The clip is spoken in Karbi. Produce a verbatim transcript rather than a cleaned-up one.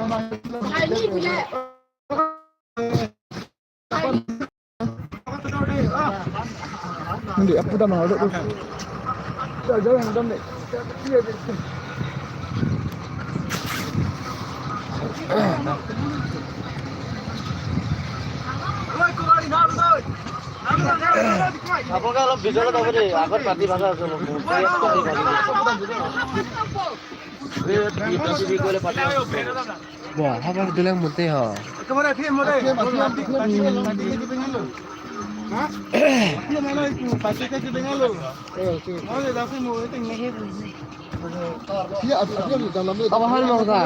Hindi, apu damang alo. Jaga yang dam deh. আপোনালোকে অলপ ভিতৰত যাব দেই, আগত পাতি ভাষা আছে অলপ। এই, এই, এই, এই, এই, Wah, haba dolang mute ho. Haba hal mo ta.